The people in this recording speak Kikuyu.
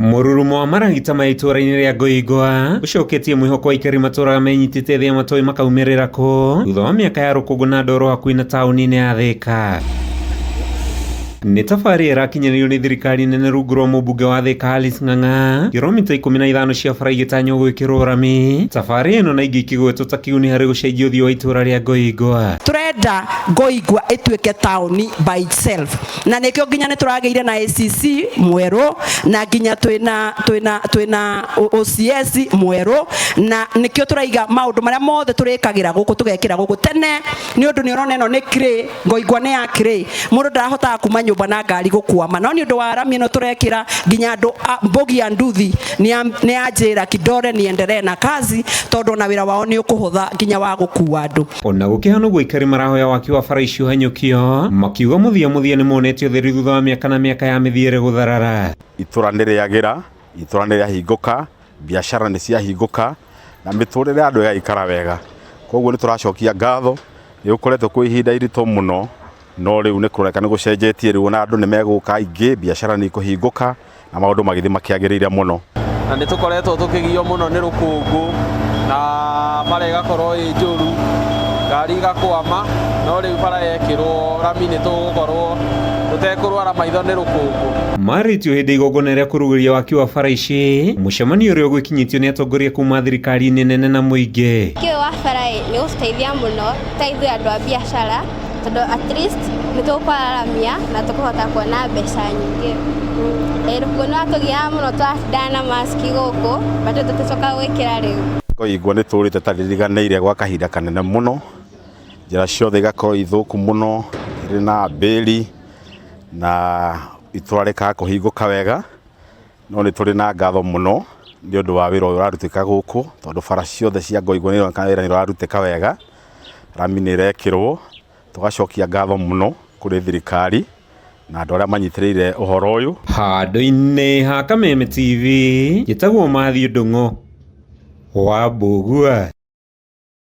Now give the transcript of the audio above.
Mũrurumo wa maragita ma itũũra-inĩ rĩa Ngoingwa ũcoketie mwĩhoko wa aikari matũraga menyitĩte thĩ ya matoĩ makaumĩrĩra kũ thutha wa mĩaka ya rũkũngũ na ndoro hakuhĩ na taũni-inĩ ya Thĩka. Nĩ tabarĩra ĩrakinyanĩrio nĩ thirikari nene rungu rwa mũmbunge wa Thĩka Alice Ng'ang'a kiromita 15 cia bara igĩtanywo gwĩkĩrwo rami. Tabarĩra ĩno na ingĩ ikĩgwetwo ta kĩguni harĩ gũcenjia ũthiũ wa itũũra rĩa Ngoingwa. Turenda Ngoingwa ĩtuĩke taũni by itself, na nĩkĩo nginya nĩ tũragĩire na ACC mwerũ, na nginya twĩna OCS mwerũ, na nĩkĩo tũraiga maũndũ marĩa mothe tũrĩkagĩra gũkũ tũgekĩra gũkũ tene, nĩ ũndũ nĩ ũrona ĩno nĩ clay, Ngoingwa nĩ ya clay, mũndũ ndarahotaga kuma nyũmba na ngari gũkwama, no nĩ ũndũ wa rami ĩno tũrekĩra nginya andũ mbogi ya nduthi nĩ yanjĩra kidole niendelee na kazi, tondũ ona wĩra wao nĩ ũkũhũtha nginya wa gũkua andũ. Ona gũkĩhana ũguo, aikari marahoya waki wa bara icio ũhanyũkio, makiuga mũthia mũthia nĩ monete ũtheri thutha wa mĩaka na mĩaka ya mĩthiĩre gũtharara. Itũra nĩ rĩagĩra, itũra nĩ rĩahingũka, biacara nĩ ciahingũka na mĩtũrĩre ya andũ ĩgaikara wega. Koguo nĩ tũracokia ngatho, nĩ gũkoretwo kwĩ ihinda iritũ mũno, no rĩu nĩ kũroneka nĩ gũcenjetie rĩu ona andũ nĩ megũka aingĩ, biacara nĩ ikũhingũka na maũndũ magĩthiĩ makĩagĩrĩire mũno. Na nĩ tũkoretwo tũkĩgio mũno nĩ rũkũngũ na bara ĩgakorwo ĩ njũru, ngari igakwama, no rĩu bara yekĩrwo rami nĩ tũgũkorwo tũtekũrwara maitho nĩ rũkũngũ. Marĩtio hĩndĩ igongona rĩa kũrugũria waki wa bara ici, mũcemanio ũrĩa ũgwĩkinyĩtio nĩ atongoria kuma thirikari-inĩ nene na mũingĩ. Waki ũyũ wa bara nĩ ũgũtũteithia mũno ta ithuĩ andũ a biacara, tondũ at least nĩ tũkwararamia na tũkũhota kuona mbeca nyingĩ. Rũkũngũ nĩ rwatũgiaga mũno twatindaga na mask gũkũ, but rĩu tũticokaga gwĩkĩra rĩu. Ngoingwa nĩ tũrĩte ta ririganĩire gwa kahinda kanene mũno, njĩra ciothe igakorwo ithũku mũno, irĩ na mbĩri na itũra rĩkaga kũhingũka wega, no nĩ tũrĩ na ngatho mũno nĩ ũndũ wa wĩra ũyũ ũrarutĩka gũkũ, tondũ bara ciothe cia Ngoingwa nĩ ironeka wĩra nĩ ũrarutĩka wega, rami nĩ ĩrekĩrwo, tũgacokia ngatho mũno kũrĩ thirikari na andũ arĩa manyitĩrĩire ũhoro ũyũ. Handũ-inĩ ha Kameme TV, njĩtagwo Matthew Ndung'u wa Mbũgua.